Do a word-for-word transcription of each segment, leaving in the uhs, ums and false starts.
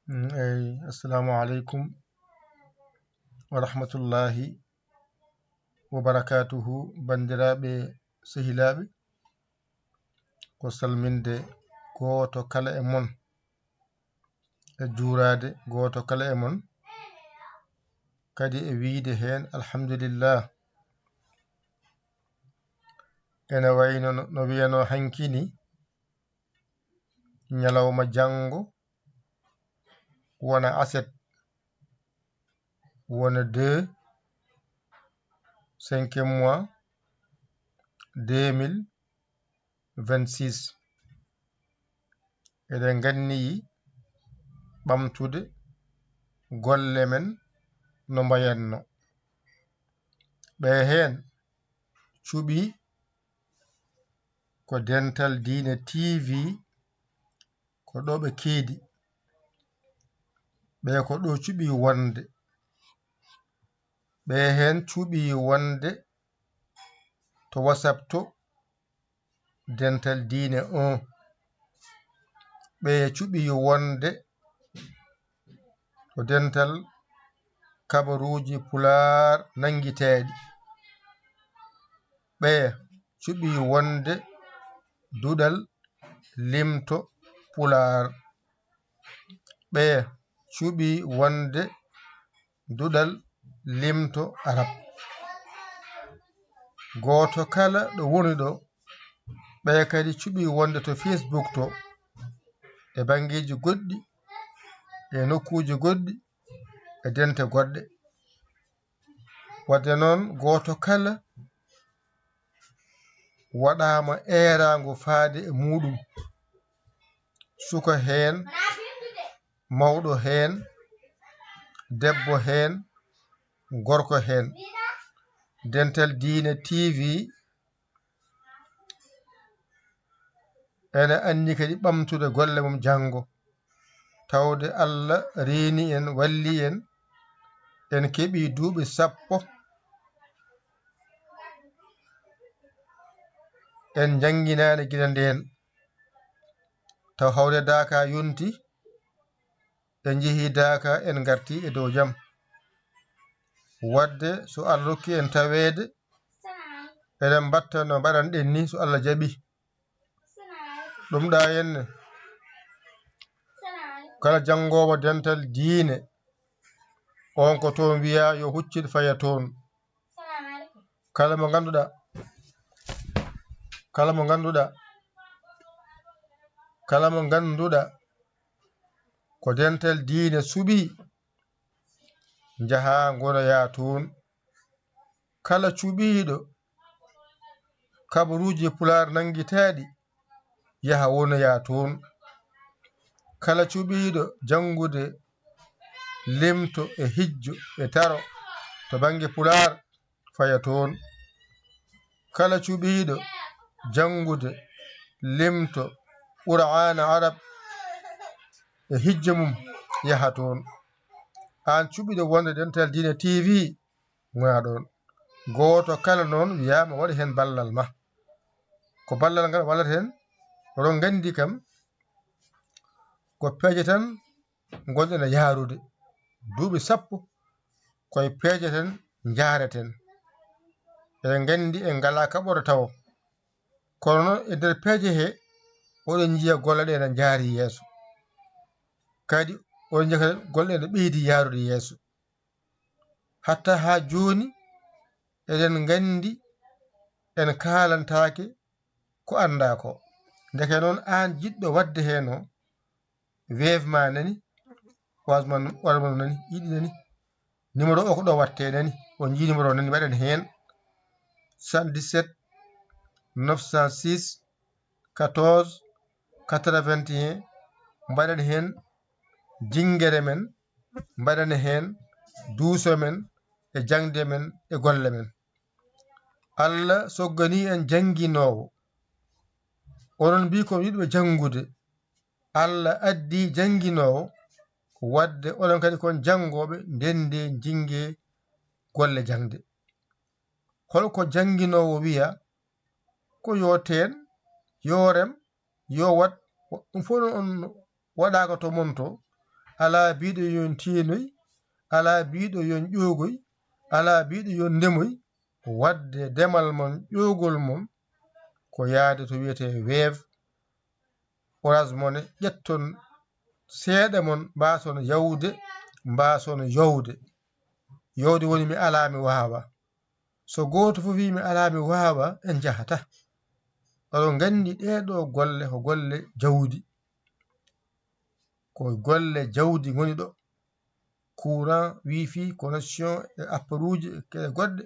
Mm, eyi, assalamu aleykum wa rahmatullahi wa barakatuhu, banndiraaɓe sehilaaɓe. Ko salminde gooto kala e mon, e juuraade gooto kala e mon, kadi e wiyde heen alhamdulillah. Ene wayno no, no wiyanoo hanki ni, ñalawma janngo wona aset, wona deux, cinquième mois, deux mille vingt-six. Eɗen nganniyi ɓamtude golle men no mbayatno. Ɓe heen cuɓi ko Dental Diine T V, ko ɗo ɓe keedi. Ɓe ko ɗo cuɓi wonde. Ɓe heen cuɓi wonde to WhatsApp to Dental Diine un. Ɓe cuɓi wonde ko dental kabaruuji Pulaar nanngiteeɗi. Ɓe cuɓi wonde duɗal limto Pulaar. Ɓe cuɓi wonde duɗal limto Arab. Gooto kala ɗo woni ɗo, ɓe kadi cuɓi wonde to Facebook to, e banngeeji goɗɗi, e nokkuuji goɗɗi, e dente goɗɗe. Wadde noon, gooto kala waɗaama eeraango faade e muuɗum. Suka heen, mawɗo heen, debbo heen, gorko heen. Dental Diine T V ene anni kadi ɓamtude golle mum janngo. Tawde Allah reeni en, walli en, en keɓi duuɓi sappo, en njannginaani gila ndeen. Taw hawre daaka yonti, en njehi daaka, en ngarti e dow jam. Wadde so Allah rokki en taweede, eɗen mbatta no mbaɗanɗen ni so Allah jaɓi. Ɗum ɗa henne, kala janngoowo dental diine, on ko toon wiyaa yo huccit faya toon. Kala mo ngannduɗaa, kala mo ngannduɗaa, kala mo ngannduɗaa ko dental diine suɓii, njahaa ngonoyaa toon. Kala cuɓiiɗo kabaruuji Pulaar nanngitaaɗi, yaha wonoyaa toon. Kala cuɓiiɗo janngude limto e hijjo e taro to bannge Pulaar, faya toon. Kala cuɓiiɗo janngude limto Qur'aana Arab e hijjo mum, yaha toon. Aan cuɓiiɗo wonde Dental Diine T V, ngona ɗoon. Gooto kala noon wiyaama waɗa heen ballal ma. Ko ballal ngal wallata heen, oɗon nganndi kam, ko peeje tan ngonɗen e yahrude. Duuɓi sappo koye peeje tan njahreten. Eɗen nganndi en ngalaa kaɓorɗe tawo. Kono noon e nder peeje he, oɗon njiya golle ɗe ene njaari yeeso. Kadi oɗon njiya kadi golle ɗe ene ɓeydi yahrude yeeso. Hatta haa jooni eɗen nganndi en kaalantaake ko anndaa ko. Ndeke noon aan jiɗɗo waɗde heen o, weef ma nani, was ma, wala ma nani, yiɗi nani. Numéro o ko ɗo watte nani. On njii numéro o nani, mbaɗen heen soixante-dix-sept neuf cent six quatorze quatre-vingt-un, mbaɗen heen jinngere men, mbaɗen heen duuso men e jaŋde men e golle men. Allah sogganii en jannginoowo. Onon mbii ko yiɗɓe janngude. Allah addi jannginoowo, wadde onon kadi kon janngooɓe, ndenndee, njinnge golle jaŋde. Hol ko jannginoowo wiya? Ko yo teen, yo rem, yo waɗ, ɗum fof noon on waɗaaka to mon to, alaa biiɗo yon tiinoy, alaa biiɗo yon ƴoogoy, alaa biiɗo yon ndemoy. Wadde demal mon, ƴoogol mon, ko yaade to wiyetee Wave, Orange Money, ƴetton seeɗa mon, mbaason yawde, mbaason yowde. Yowde woni mi alaa, mi waawaa. So gooto fof wii mi alaa, mi waawaa, en njahataa. Oɗon nganndi ɗee ɗoo golle ko golle jawdi. Ko golle jawdi ngoni ɗo. Courant, wifi, connexion e apparuuji e ke-, goɗɗe.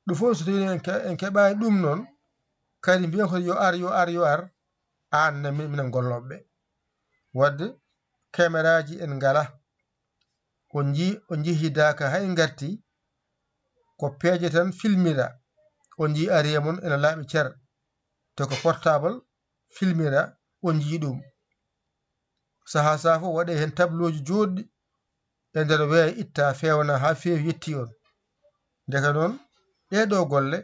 Ɗum fof so tawii en ke-, en keɓaani ɗum noon, kadi mbiyen ko yo ar, yo ar, yo ar, aan ne min, minen gollooɓe ɓe. Wadde cameraaji en ngalaa. On njii-, on njehidaaka hay ngarti, ko peeje tan filmira. On njii ariya mon ena laaɓi cer, te ko portable filmira, on njii ɗum. Sahaa sahaa fof waɗee heen tablooji jooɗɗi e nder weeyo, itta, feewna haa feewi, yetti on. Ndeke noon, ɗee ɗoo golle,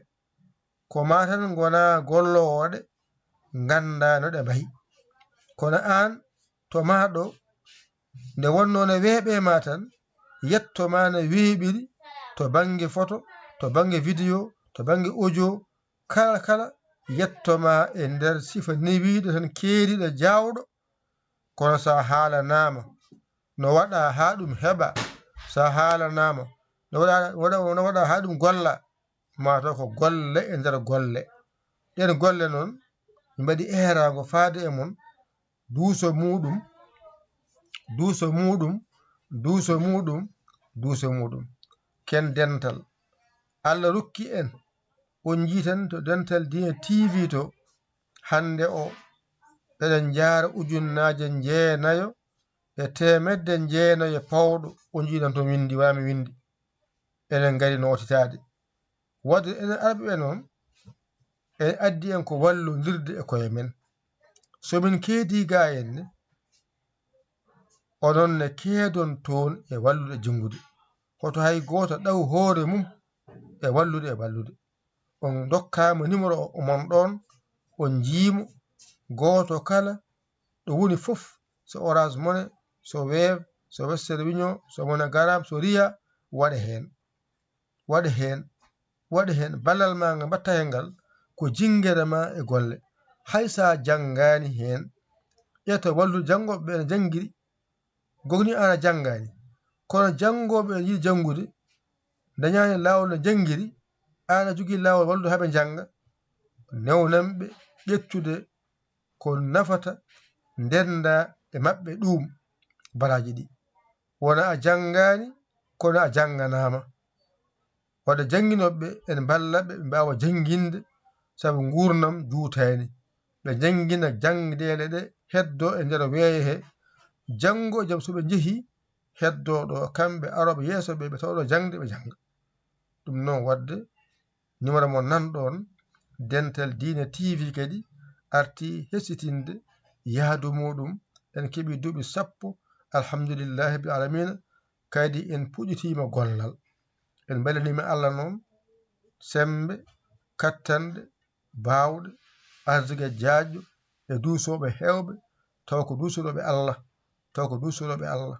ko maa tan ngonaa golloowo ɗe, nganndaa no ɗe mbayi. Kono aan, to maa ɗo, nde wonnoo ne weeɓee ma tan, yetto ma ne weeɓiri to bannge foto, to bannge video, to bannge audio, kala, kala yetto ma e nder sifa newiiɗo tan, keeriiɗo, jaawɗo. Kono so a haalanaama no waɗaa haa ɗum heɓa, so a haalanaama no waɗaa, waɗa-, no waɗaa haa ɗum golla, maa taw ko golle e nder golle. Ɗeen golle noon, mi mbaɗi eeraango faade e mon, duuso muuɗum, duuso muuɗum, duuso muuɗum, duuso muuɗum. Ken dental. Allah rokki en, on njii tan to Dental Diine T V to, hannde o, eɗen njaara ujunnaaje jeenayo e teemedde jeenayo e pawɗo, on njii tan to winndi, wala mi winndi. Eɗen ngari nootitaade. Wadde enen arɓe ɓe noon, en addi en ko wallondirde e koye men. So min keedii gaa en ne, onon ne keedon toon e wallude janngude. Hoto hay gooto ɗaw hoore mum e wallude e wallude. On ndokkaama numéro o, mon ɗoon, on njiimo, gooto kala ɗo woni fof, so Orange Money, so Wave, so Western Union, so MoneyGram, so Ria, waɗe heen. Waɗe heen, waɗe heen. Ballal maa ngal mbaɗtaa heen ngal, ko jinngere maa e golle. Hay so a janngaani heen, ƴetta wallude janngooɓe ɓe ene janngiri, gogni aan a janngaani. Kono janngooɓe ene yiɗi janngude, ndañaani laawol no janngiri, aan a jogii laawol wallude haa ɓe njannga, newnan ɓe ƴettude ko nafata, ndenndaa e maɓɓe ɗuum baraaji ɗi. Wona a janngaani, kono a jannganaama. Wadde jannginooɓe ɓe ene mballa ɓe, ɓe mbaawa jannginde, sabu nguurndam juutaani. Ɓe njanngina janngeele ɗe heddoo e nder weeyo he. Janngo e jam so ɓe njehii, heddoo ɗo, kamɓe arooɓe yeeso ɓe, ɓe tawa ɗo jaŋde, ɓe jannga. Ɗum noon, wadde numéro mo nanɗon, Dental Diine T V kadi arti hesitinde yahdu muuɗum. En keɓii duuɓi sappo, alhamdulillahi rabbil aalamiina, kadi en puɗɗitiima gollal. En mbeltaniima Allah noon, semmbe, kattanɗe, baawɗe, arsugue jaajɗo e duusooɓe heewɓe, taw ko duusorooɓe Allah, taw ko duusorooɓe Allah.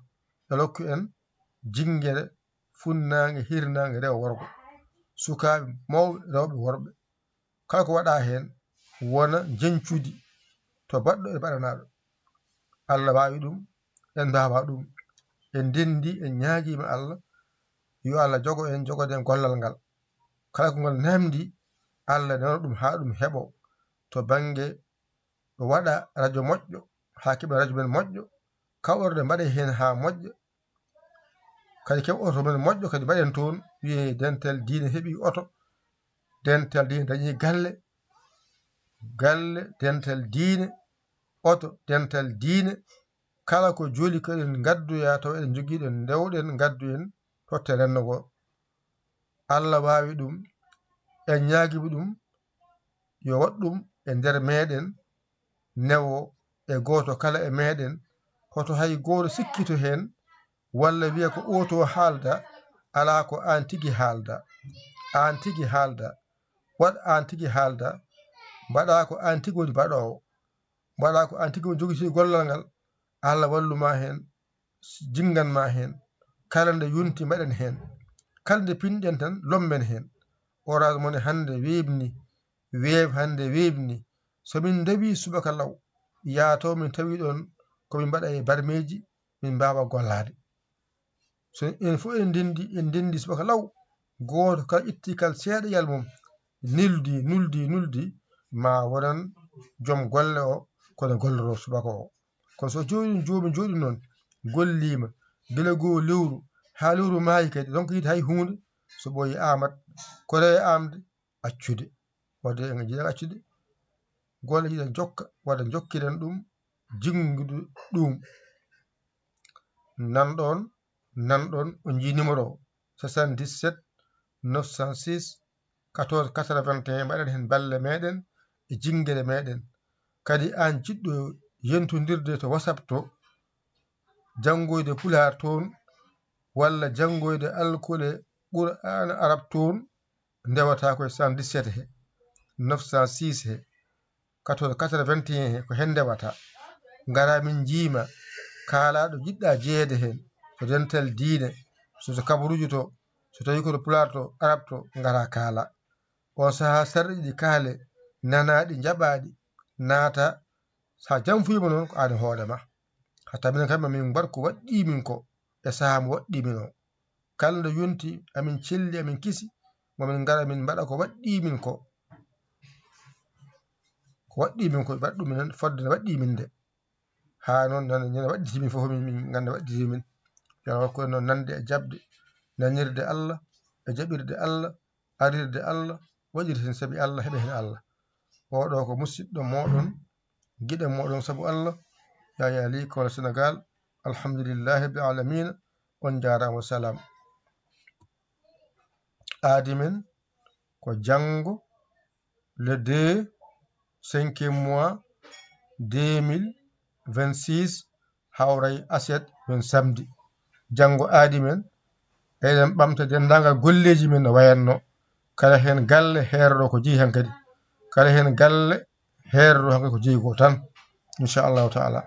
Ɓe rokki en jinngere funnaange, hirnaange, rewo, worgo, sukaaɓe, mawɓe, rewɓe, worɓe. Kala ko waɗaa heen, wona njeñcudi to baɗɗo e baɗanaaɗo. Allah waawi ɗum, en mbaawaa ɗum. En ndenndi, en ñaagiima Allah, yo Allah jogo en, jogoden gollal ngal. Kala ko ngal naamndi, Allah newna ɗum haa ɗum heɓo to bannge ɗo waɗa rajo moƴƴo, haa keɓen rajo men moƴƴo, kaɓorɗe mbaɗe heen haa moƴƴa, kadi keɓ oto men moƴƴo, kadi mbaɗen toon, wiyee Dental Diine heɓii oto, Dental Diine dañii galle, galle, Dental Diine, oto, Dental Diine, kala ko joli kadi en ngaddoya, tawa eɗen njogii ɗen, ndewɗen, ngaddoyen, totten renndo ngo. Allah waawi ɗum, en ñaagiima ɗum, yo waɗ ɗum e nder meeɗen, newo e gooto kala e meeɗen, hoto hay gooto sikkito heen, walla wiya ko oo to haalda, alaa ko aan tigi haalda, aan tigi haalda, waɗ aan tigi haalda, mbaɗaa ko aan tigi woni baɗoowo, mbaɗaa ko aan tigi woni jogitiiɗo gollal ngal, Allah wallu ma heen, jinngan ma heen. Kala nde yonti mbaɗen heen. Kala nde pinɗen tan lommen heen. Orange Money hannde weeɓni, Wave hannde weeɓni. So min ndewii subaka law, yaatoo min tawi ɗoon ko min mbaɗa e barmeeji, min mbaawa gollaade. So en fof en ndenndi, en ndenndi subaka law, gooto kala ƴetti kala seeɗa yal mum, nuldi, nuldi, nuldi, ma wonan joom golle o, kono golloroo subaka o. Kono so jooɗi, joomi jooɗi noon, golliima, gila goo lewru, haa lewru maayi kadi, donc yiɗi hay huunde, so ɓooyi amat, ko rewe amde, accude. Wadde en njiɗa accude, golle jiɗa jokka, wadde jokkiren ɗum, jinngudu ɗum. Nan ɗoon, nan ɗoon, o njii numéro o, soixante-dix-sept neuf cent six quatorze quatre-vingt-un, mbaɗen heen balle meɗen e jinngere meɗen. Kadi aan jiɗɗo yentondirde to WhatsApp to, janngoyde pulaar toon, walla janngoyde alkule Qur'aana arab toon, ndewata koye cent dix-sept he, neuf cent six he, quatorze quatre-vingt-un he, ko heen ndewata. Ngara min njiima kaalaaɗo jiɗɗa jeyeede heen, so dental diine, so to kabaruuji to, so tawi ko to pulaar to, arab to, ngara kaala. On sahaa sarɗi ɗi kaale, nanaaɗi, njaɓaaɗi, naata, so a janfoyiima noon ko aan e hoore ma. Hatta minen kam min mbaɗ ko waɗɗii min ko, e sahaa mo waɗɗii min o. Kala nde yonti, amin celli, amin kisi, momin ngara min mbaɗa ko waɗɗii min ko. Ko waɗɗii min ko, mbaɗ ɗum minen fodde no waɗɗii min nde. Haa noon, nana, ñande waɗɗiti min fof, min, min ngannda waɗɗiti min. Yo Allah hokku en noon nande e jaɓde, nanirde Allah, e jaɓirde Allah, arirde Allah, waɗirde heen sabi Allah, heɓa heen Allah. Oɗo ko musidɗo mooɗon, giɗo mooɗon sabu Allah, Yaya Ly, Koola Senegaal. Alhamdulillahi rabbil aalamiina. On njaaraama, wa salaam. Aadi men ko janngo, le deux, cinquième mois, deux mille vingt-six, hawray aset, won samedi. Janngo aadi men, eɗen ɓamta denndaangal golleeji men no wayatno. Kala heen galle heeroo ko jeyi heen kadi. Kala heen galle heeroo heen ko jeyi ko tan, inchallahu taala.